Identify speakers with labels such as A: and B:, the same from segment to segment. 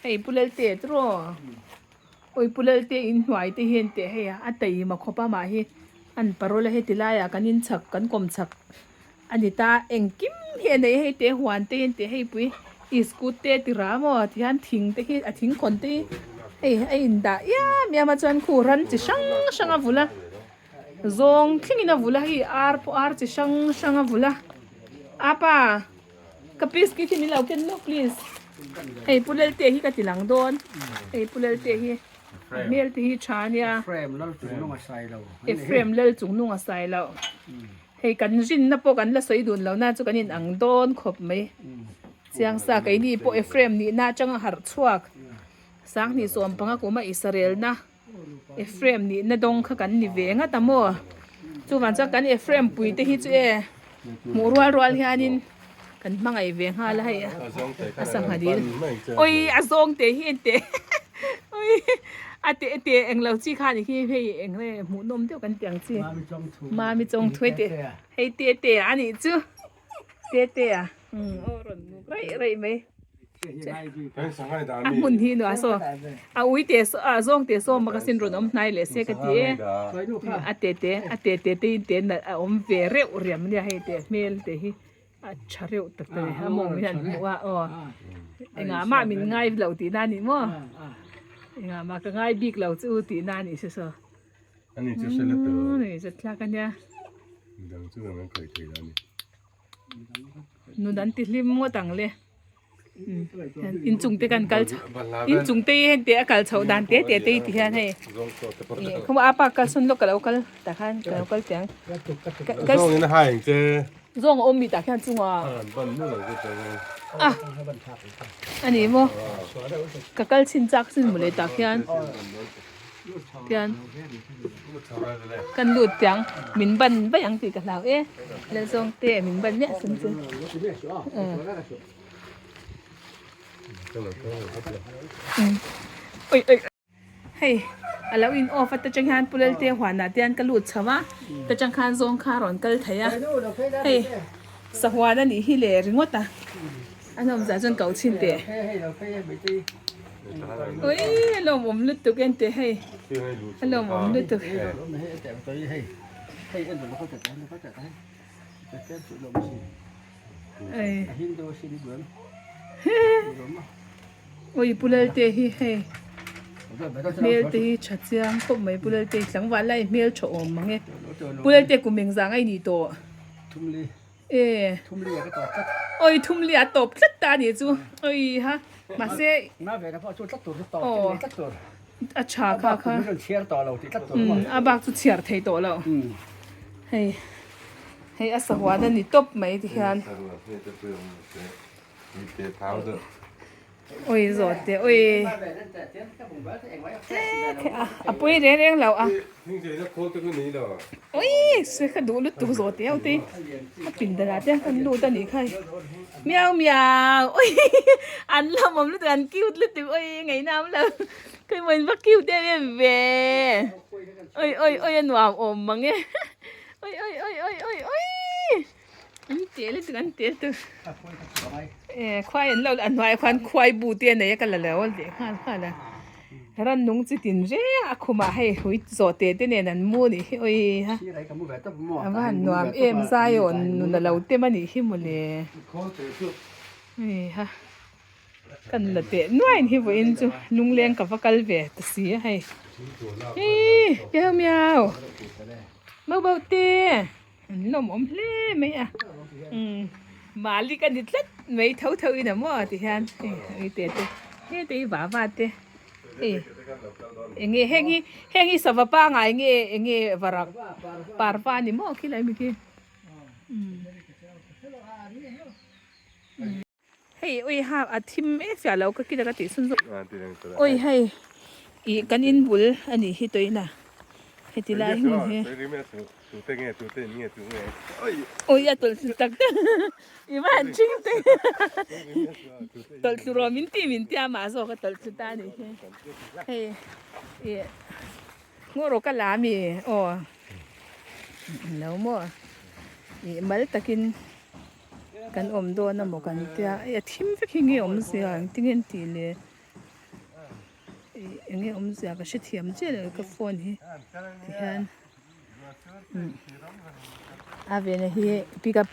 A: Hei Pu Lalte tiraw? Awi Pu Lalte in hnuai te hian teh hei a taima khawp a mah hi an parol a heti laiah kan in chhak kan kawm chhak a ni ta engkim hi a nei a hei te huan te hian teh hei pui iskut te a ti rah maw tihian thing te hi a thing khawn te hi hei a indah iam iam a chuan khu ran chi hrang hrang a vul a zawng thlengin a vul a hei ar pawh ar chi hrang hrang a vul a apa. Ka biscuit hi min lo ken lawk please. Hei Pu Lalte hi ka ti lang dawn. Hei Pu Lalte hi a hmel te hi tha ania.
B: Ephraim lal chung nung a sai lo.
A: Ephraim lal chung nung a sai lo. Hei kan rinna pawh kan la sawi dun lo na chu kan in ang dawn khawp mai. Chiang sa keini pawh Ephraim nihna atanga harh chhuak Sanghnih sawmpanga kuma Israelna. Ephraim nihna dawng kha kan ni ve ngat a maw? Chuvang chuan kan Ephraim pui te hi chu e hmuh rual rual hianin kan hmangaih ve nghal a hei a sangha dil oi a zawng te hi en teh oi a te te englo chi kha ni khi hei eng nge hmuh nawm deuh kan ti ang chi mami chawng thuai te hei te te a nih chu te te a aw rawn muk raih raih mai. A hmun hi nuah saw a ui te saw a zawng te saw mak asin rawn awm hnai leh se ka ti e a te te a te te te in te nalh a awm ve reuh riam ania hei te hmel te hi a tha reuh tak tak a ni a mawng hian hmuh a aw engah mah min ngai lo tihna a ni maw engah mah ka ngai bik lo chu tihna a nih si saw umm zathlak ania. Nun an ti hlim ngawt ang le inchung te kan kal chho inchung te hi heng te a kal chhoh dan te te te hi ti hian hei khawma apa kal sawn lawk ka lo kal tah khan ka lo kal teh ang zawng a awm mi tah khian chungah a a ni maw ka kal chhin chak sin mawle tah khian. Tian kan lut tiang min ban vaih ang tih ka hlau e Lalzawng te min ban miah sin chu oi oi hei a lo in off a ta chang hian Pu Lalte huanah te hian ka lut chho a ta chang khan zawng kha a rawn kal thei a hei sahuan a nih hi le ringawt a. A hnawm zah chuan kau chhin teh. Ui a lawmawm lutuk en teh hei. A lawmawm lutuk. Ui Pu Lalte hi hei hmel te hi tha chiang khawp mai Pu Lalte hi tlangval lai hmel tha awm mang e. Pu Lalte kum engzah ngai ni tawh. E.
B: Thumli a ka tawp tlat.
A: Oi thumli a tawp tlat ta anih chu. Oi ha. Mahse.
B: Na ve na pawh chu tlat tur chu tawp tih nei tlat tur.
A: A tha kha kha.
B: A bak chu chhiar tawh lo tih tlat tur maw.
A: A bak chu chhiar thei tawh lo. Hei. Hei a sahuan a ni tawp mai ti hian. Oi zawh teh oi a pui reng reng lo a oi se ka duh lutuk zawh teh ho te a pindan ah te kan lut a nih kha miau miau oi an hlauhawm lutuk an cute lutuk oi ngaihna awm lo khawimaw in va cute em em ve oi oi oi a nuam awm mang e oi oi oi oi oi oi. An te lutuk an te lutuk eh khuai an lo a hnuaiah khuan khuai bu te a nei a ka la lo a leh nghal nghal a rannung chi tin reng a khumah hei hui zawh te te nen an mu a nih hi awi ha a va han nuam em zaiawn nun a lo tem a nih hi mawle hei ha kan la teh nuain hi vawiin chu lungleng ka va kal ve ta si a hei hii miau miau bo bo te. An lawmawm hle mai a umm malik a ni tlat mai tho tho in a maw ti hian hei hei te te he te hi vava te hei eng nge heng hi heng hi sava pangai nge eng nge varak parva a ni maw khilai mi khi umm. Hei ui ha a thim mek chiah lo ka kila ka tih chhun zawk ui hei ih kan in bul a nih hi tawina heti lai hmun hi ui a tawlh thlu tak tak i va han thing te tawlh thlu rawh min ti min tia mah zawk a tawlh thlu ta a nih hi hei ih ngaw rawh ka la ami aw lo maw ih mal takin. Kan awm dawn a maw kan tia, hei a thim vek hi nge awm zia engtin nge an tih le? Ih eng nge awmzia ka hrethiam chiah lo ka phone hi tihian a vena hi pick up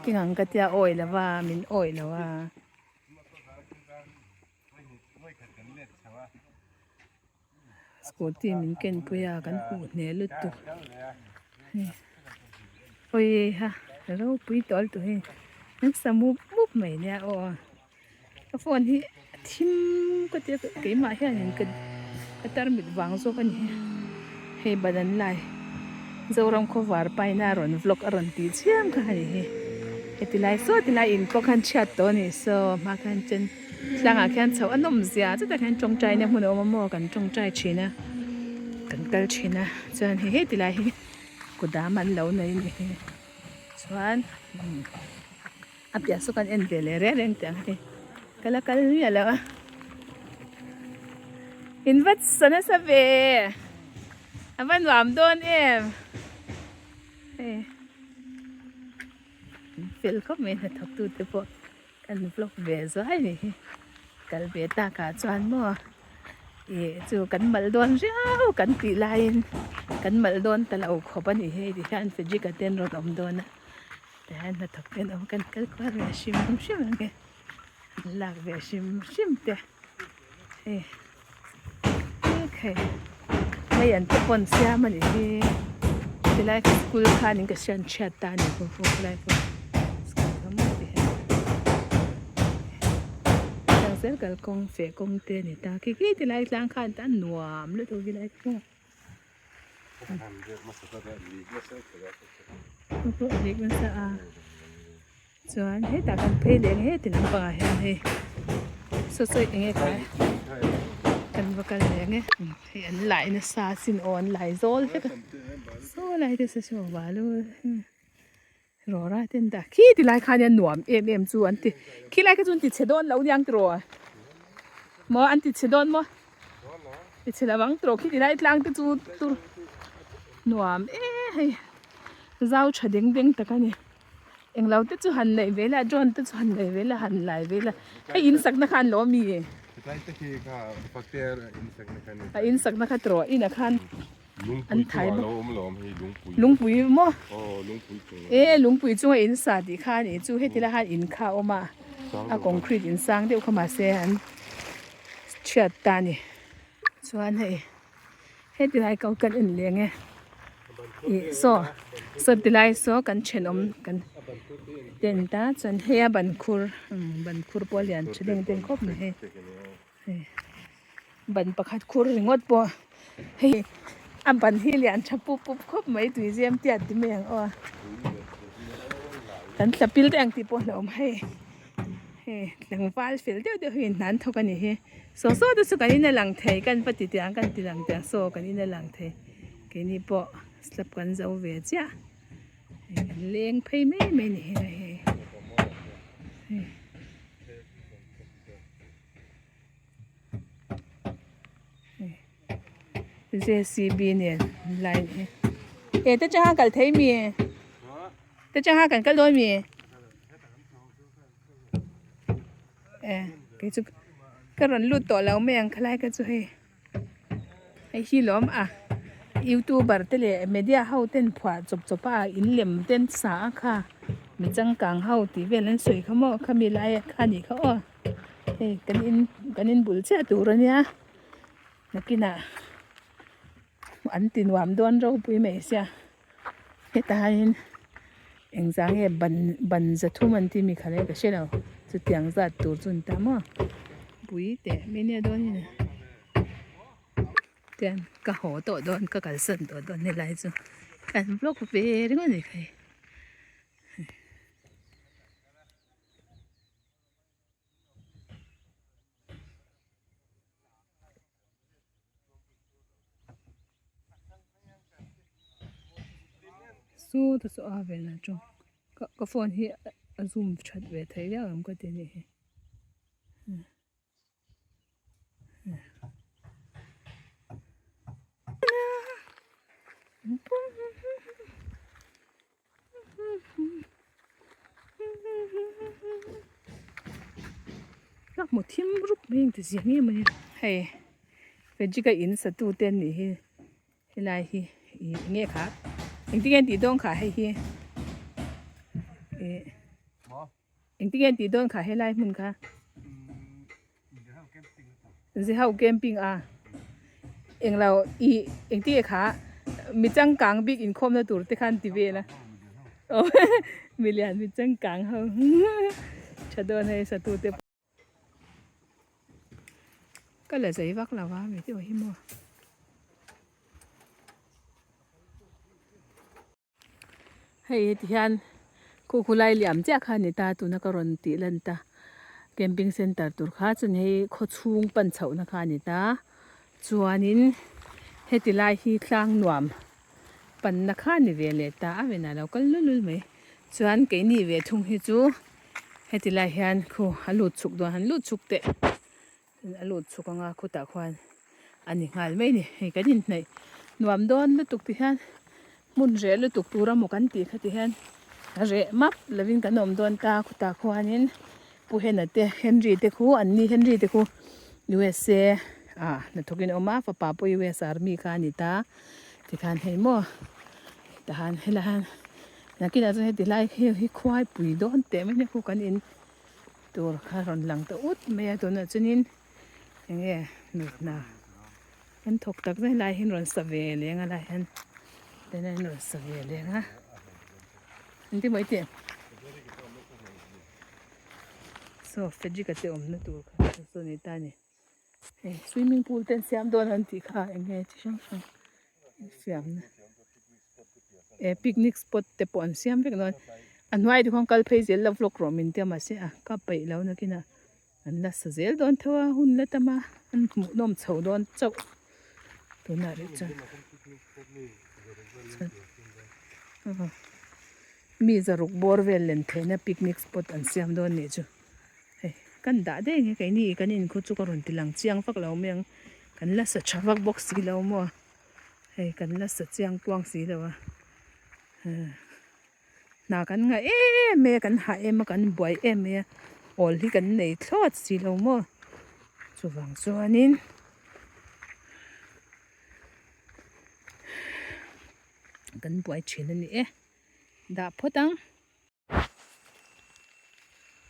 A: keng ang ka tia awi lo va min awi lo a. Scooty min ken pui a kan huh hneh lutuk hei awi ha ropui tawh lutuk hei an sa mup mup mai nia aw ka phone hi a thim ka tia keimah hianin ka ka tarmit vang zawk a ni hei ban an lai Zoram khawvar paina a rawn vlog a rawn tih chiam kha a ni hi heti lai saw ti lai in pawh khan chhiat tawh a ni saw hma khan chen. Tlangah khian chhoh a nawm zia chutah khian tawngtaina hmun a awm a maw kan tawngtai thin a kan kal thin a chuan hei heti lai hi kudam an lo nei a ni hi chuan a piah saw kan en ve leh reng reng teh ang hei ka la kal miah lo a in va sa nasa ve a va nuam dawn em hei fel khawp mai hnathawk tu te pawh. Kan vlog ve zuai ni hi kal ve tak ah chuan maw ih chu kan mal dawn riau kan tih laiin kan mal dawn ta lo khawp a ni hei ti hian Frederick a te an rawn awm dawn a tihian hnathawk te an awm kan kal kual ve hrim hrim ang e an lak ve hrim hrim te hei hei hei an te pawn siam a ni hi tilai school khanin ka hriat chhiat ta a ni khawlai pawh school kha maw ti hian tlang zel kalkawng feh kawng te a ni ta khi khi tilai tlang khan tan nuam lutuk vilai pawh a Chuan hetah kan phei leh ang heti lampangah hian hei saw saw eng nge kai kan va kal leh ang e hei an lai nasa asin aw an lai zawl vek a saw lai te saw saw balu rawra te an dah khi ti lai khan hian nuam em em chu an ti khi lai kha chu an ti chhe dawn lo aniang tiraw maw an ti chhe dawn maw ti chhe lo ang tiraw khi ti lai tlang te chu tur nuam e hei zau tha deng deng tak a ni. Englo te chu han neih ve la, drone te chu han nei ve la, han lai ve la. Hei in sakna kha an lo mi?
C: Tlai te khi kha Fakter in sakna kha ni.
A: A in sakna kha tawh in ah khan an thai
C: bawk. Lungpui chungah lo awm lo awm hei lungpui.
A: Lungpui maw?
C: Aw lungpui chung.
A: E lungpui chunga in sa tih kha a nih chu heti lai khan in kha a awm a, a concrete in sang deuh kha mahse an chhiat ta a ni. Chuan hei. Heti lai ko kan en leng e ih saw saw ti lai saw kan thenawm kan ten ta chuan hei a ban khur umm ban khur pawh a lian tha deng deng khawp mai hei hei ban pakhat khur ringawt pawh hei a ban hi lian tha pup pup khawp mai tui zem tiat ti mai ang aw kan thla pil te ang tih pawh a hlauhawm hei. Hei tlangval fel deuh deuh hi hna an thawk a ni hi saw saw te chu kan in a lang thei kan va ti teh ang kan ti lang teh ang saw kan in a lang thei keini pawh slab kan zo ve chiah hei kan leng phei mai mai a ni hi hei hei. J_c_b nen line hi e te changa kal thei mi te changa kan kal dawn mi e kei chu ka rawn lut tawh lo mai ang khalai kha chu hei hei hi lawm a youtuber te leh media ho ten phuah chawp chawp a in lem ten sa a kha mi changkang ho tih vel an sawi kha maw khami lai kha nih kha aw hei kan in kan in bul chiah tur a nia. Nakinah an ti nuam dawn ropui mai sia hetah hianin engzah nge ban ban za thum an tih mi kha le ka hre lo chutiang zat tur chu an ta maw pui teh mai nia dawn hi tian ka haw tawh dawn ka kalsan tawh dawn helai chu kan vlog ve ringawt a ni khai. Saw te chu a vel a tawng ka phone hi a zoom that ve thei viau em ka ti a nih hi. Ka hmu thim rup mai ang ti zia nge mawni hei. Fejika in satu te an nih hi helai hi ih eng nge kha engtin nge an tih dawn kha hei hi ih engtin nge an tih dawn kha helai hmun kha Zihau camping a englo ih engtin nge kha mi changkang bik inkhawmna tur te kha an ti vel a aw milian mi changkang ho tha dawn hei satu te. Ka la zei vak lo a mi te hi maw. Hei heti hian khu khu lai liam chiah kha a ni ta tuna ka rawn tih lan ta camping center tur kha chuan hei khaw chhung pan chhoh na kha a ni ta chuanin heti lai hi tlang nuam panna kha a ni ve leh ta a venah a lo kal lul lul mai chuan keini ve thung hi chu heti lai hian khu a lut chhuk dawn han lut chhuk teh a lut chhuk anga khutah khuan a ni nghal mai a ni hei kan inhnaih nuam dawn lutuk ti hian hmun reh lutuk tur a maw kan tih kha ti hian a reh map lovin kan awm dawn ta khutah khuanin Pu Hena te Henry te khu an ni Henry te khu USA ah hnathawkin a awm a fapa pawh US army kha a ni ta tikhan hei maw tahan helai hian nakinah chuan heti lai hi khuai pui dawn teh mai nia khu kan in tur kha rawn lang ta ut mai a tunah chuanin eng nge nutna kan thawk tak zet lai hian rawn sa ve leng a lai hian tunah hian rawn sa ve leng a engtin maw i tih saw fedrick a te awmna tur kha saw ni ta a ni hei swimming pool te an siam dawn an tih kha eng nge chi hrang hrang siamna. Eh picnic spot te pawh an siam vek dawn a hnuai te khuan kal phei zel lo vlog rawh min tia mahse a ka peih lo nakin a an la sa zel dawn tho a hun la tam a an hmuh nawm chho dawn chauh tunah rih chuan mi zaruk bawr vel len theihna picnic spot an siam dawn nih chu hei kan dah daih ang e keini kan inkhaw chu ka rawn ti lang chiang vak lo mai ang kan la sa tha vak bawk si lo maw. Hei kan la sa chiang kuang si lo a hna kan ngah em mai a kan hah em a kan buai em mai a awl hi kan nei thlawt si lo maw chuvang chuanin kan buai thin a ni e dah phawt ang.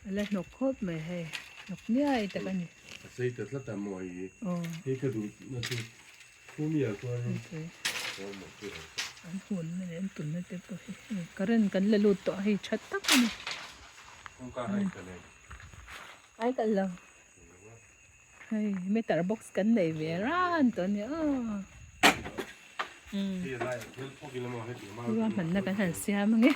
A: A la hnawk khawp mai hei hnawk niai tak a ni.
C: A sei ta tlat a maw hei hi. Hei ka duh na chu khumi ah chuan
A: An hun na leh an tun na te pawh hi hei current kan la lut tawh a hei tha tak a ni.
C: Kawngka hai kal em?
A: Ai kal lo. Hei meter box kan nei ve ran tawh a nia aw. Ruahmanna kan han siam ange.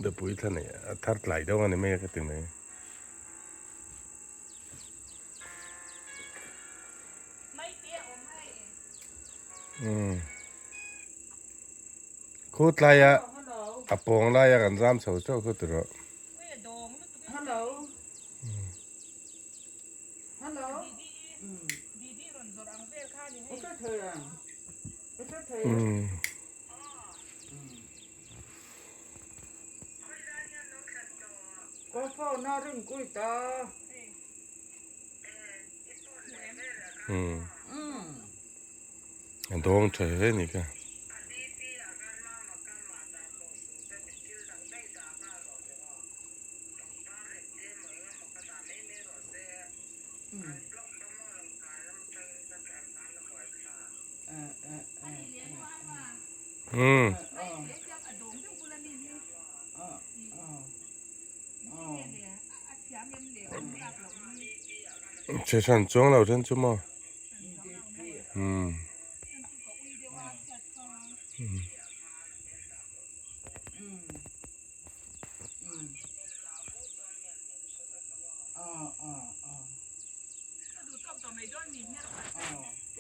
C: Dapui thla nei a thar tlai deuh a ni mai a ka ti mai. Khu tlaia a pawng laia kan zam chho chauh khu ti rawh. A dawng tha hle a ni kha. Umm. Che hran chuang lo then chu maw. Umm.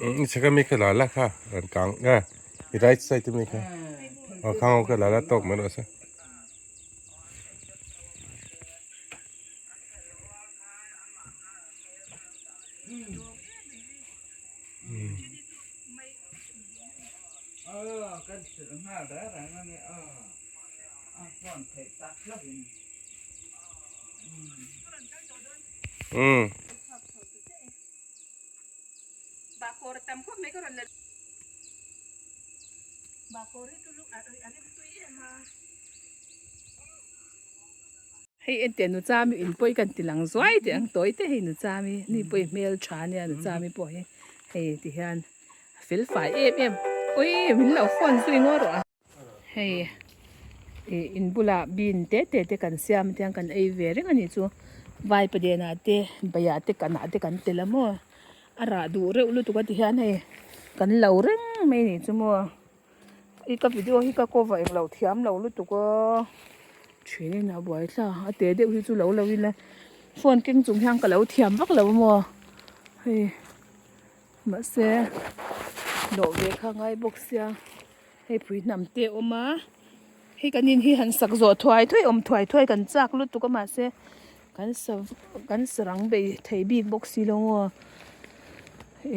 C: I chheka mi kha la la kha ran kang a i right side mi kha a khang ho kha la la tawk mai rawh se. Umm.
A: la Bakawr hi chu a rim tui em a. Hei ente nu chami in pawi kan ti lang zuai teh ang tawi te hei nu chami ni pawi hmel tha nia nu chami pawh hi hei ti hian a fel fai em em ui min lo phone zui ngaw rawh a. Hei ih in bulah bean te te te kan siam te hian kan ei ve reng a nih chu vai paden ah te baiah te kanah te kan tel a maw a rah duh reuh lutuk a ti hian hei kan lo reng mai a nih chu maw. I ka video hi ka cover eng lo thiam lo lutuk aw thin in a buai thla a te deuh hi chu lo lo ila phone keng chung hian ka lo thiam vak lo maw hei mahse lawh ve kha ngai bawk sia hei phui hnam te a awm a hei kan in hi han sak zawh thuai thuai awm thuai thuai kan chak lutuk a mahse kan sa kan sarang bei thei bik bawk si lo maw.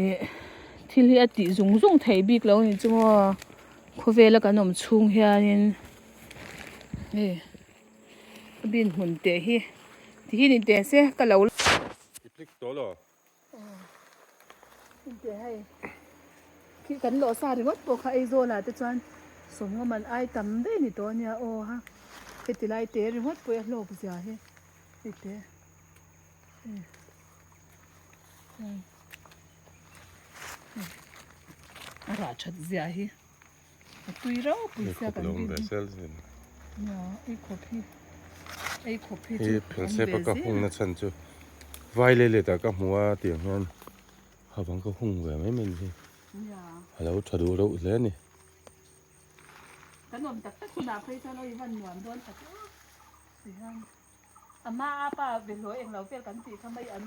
A: Ih thil hi a tih zung zung theih bik lo a ni chu maw khawvela kan awm chhung hianin hei a bin hmun teh hi ti hi ni teh se ka lo
C: I click tawh lo.
A: Teh hei khi kan lawh sa ringawt pawh kha Aizawl ah te chuan sawmnga man ai tam daih a ni tawh a nia aw ha heti lai te ringawt pawh hi a hlawk zia hi hei te. A rah that zia hi a tui ropui sia kan rin hi ei khawp hi ei khawp hi chu
C: awm ve zel ka hung na chhan chu vai leh let ah ka hmu a tiang hian havang ka hung ve mai mai hi a lo tha duh reuh hle a ni.
A: Kan awm tak tak hunah phei chuan awi van nuam dawn tak tihian. A hma a pa behlawi eng lo vel kan tih kha mai an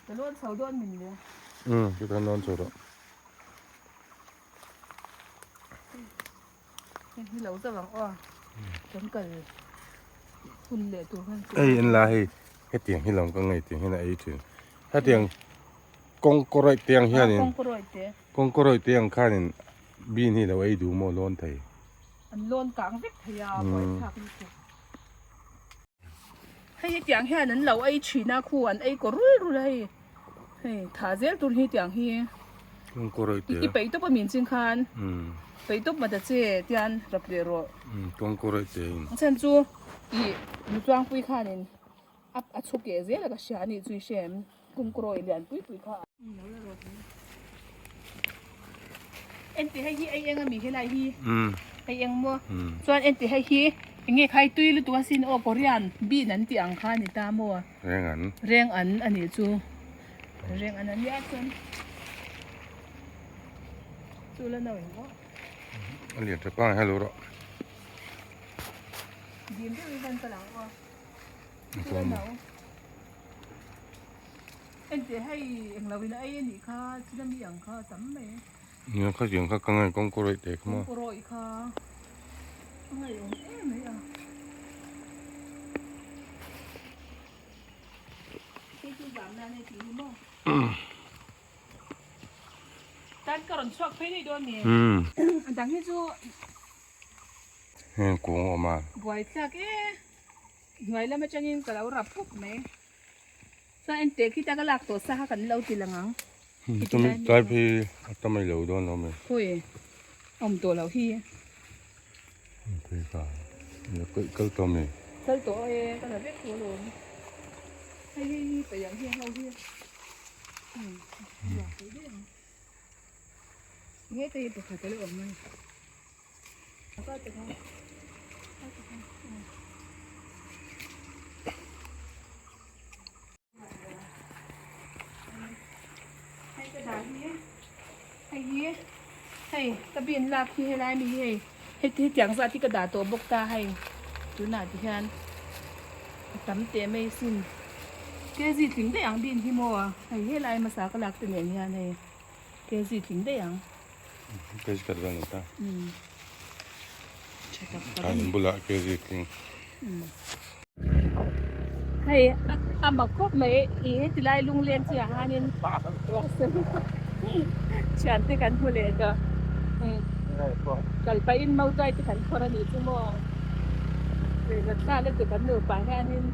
A: ka lawn chho dawn min le.
C: Umm chu kan lawn chho rawh.
A: Hei hi lo zauh ang aw kan kal hun leh tur khan.
C: Hei en la hei hetiang hi lam ka ngei tiang hian a ei thin hetiang kawng kawrawih te ang hianin kawng kawrawih te ang khanin bean hi lo ei duh maw lawn thei.
A: An lawn kang vek thei a, buaithlak lutuk. Hei hetiang hian an lo ei thin a, khu an ei kaw rul rul a hei. Hei tha zel tur hi tiang hi.
C: Kawng kaw rawih te.
A: I peih tawp a min ching khan. Peih tawp mah ta che tian rap leh rawh.
C: Kawng kaw rawih te in.
A: A chhan chu i nuchuangpui khanin a chhu keh zel a ka hria a nih chu i hre em. Kawng kaw rawih lian pui pui kha. Enti hei hi ei eng ami helai hi ei eng maw chuan enti hei hi enge khai tui lutuk asin aw Korean bean an tih ang kha a ni ta maw
C: reng an
A: reng an a nih chu reng an a nia chuan chu la no eng aw
C: a lian tha pangai hello rawh
A: dim deuh hi van ka lang aw chu la no. Enteh hei englo in a ei anih kha china mi ang kha a tam mai.
C: Nia kha tiang kha ka ngai kawng kawrawih teh kha maw.
A: Kawng kawrawih kha a ngaihawm em mai a. Hei chu zam nan hei tih hi maw. Tan ka rawn chhuak phei daih dawn ni. A dang hi chu.
C: Heng kung a awm a.
A: Buaithlak e. Hnuai lam atangin ka lo rap pup mai. Chuan enteh khi ta ka lak tawh sa kha kan lo ti lang ang.
C: Chumi tlai phei a tam ei lo dawn lo mai.
A: Khawi awm tawh loh hi.
C: Phei kha kal tawh mai.
A: Kal tawh e ka la vek tawh alawm. Hei hei hi paih ang hi ho hi. Nge te hi pakhat a la awm mai. Hei ka bin lak hi helai mi hi hei heti hetiang zat hi ka dah tawh bawk ta hei tunah ti hian a tam teh mai sin kg tling daih ang bin hi maw hei helai hmasa ka lak te nen hian hei kg tling daih ang.
C: Kg khat vel ni ta. An bulah kg tling.
A: Hei a mak khawp mai i heti lai lungleng chiah hianin thian te kan hmu leh ta kal pahin mautai te kan phawrh a nih chu maw zatla lutuk kan nupa hianin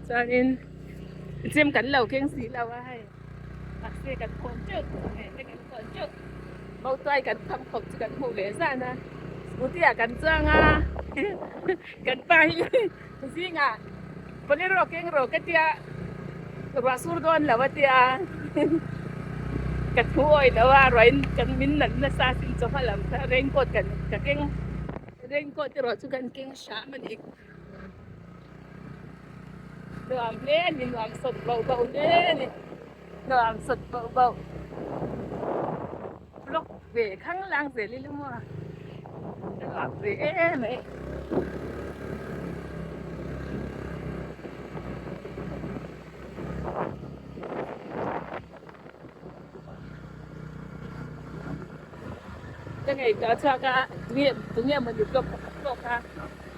A: chuanin chem kan lo keng si lo a hei. Mahse kan khawn teuh heh te kan khawn teuh mautuai kan kham khawp chu kan hmuh ve zan a scooty ah kan chuang a kan pa hi zingah bolero keng rawh ka tia ruah sur dawn lo a tia ka thu awih lo a ruahin kan min nat nasa sin chawhma lam kha raincoat kan ka keng raincoat erawh chu kan keng hram a ni. Nuam hle a ni nuam sawt bauh bauh hle a ni nuam sawt bauh bauh block ve khang lang zel ila maw a nuam ve em mai. Ka ngaihtuah chhuak a tunge tunge mawni block pakhat pawh kha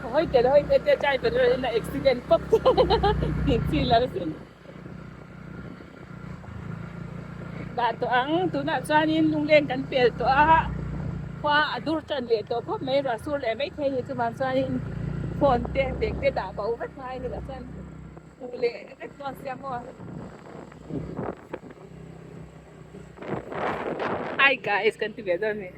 A: ka hawi tel hawi tel te driver in a accident pawp tih chi lo sin. Dah tawh ang tunah chuanin lungleng kan pel tawh a khua a dur tan leh tawh khawp mai ruah sur leh maithei ni chuvang chuanin phone te bag te dah bo vek ngai ni loh chuan huh leh vek dawn sia maw. Hi guys kan ti ve dawn a ni.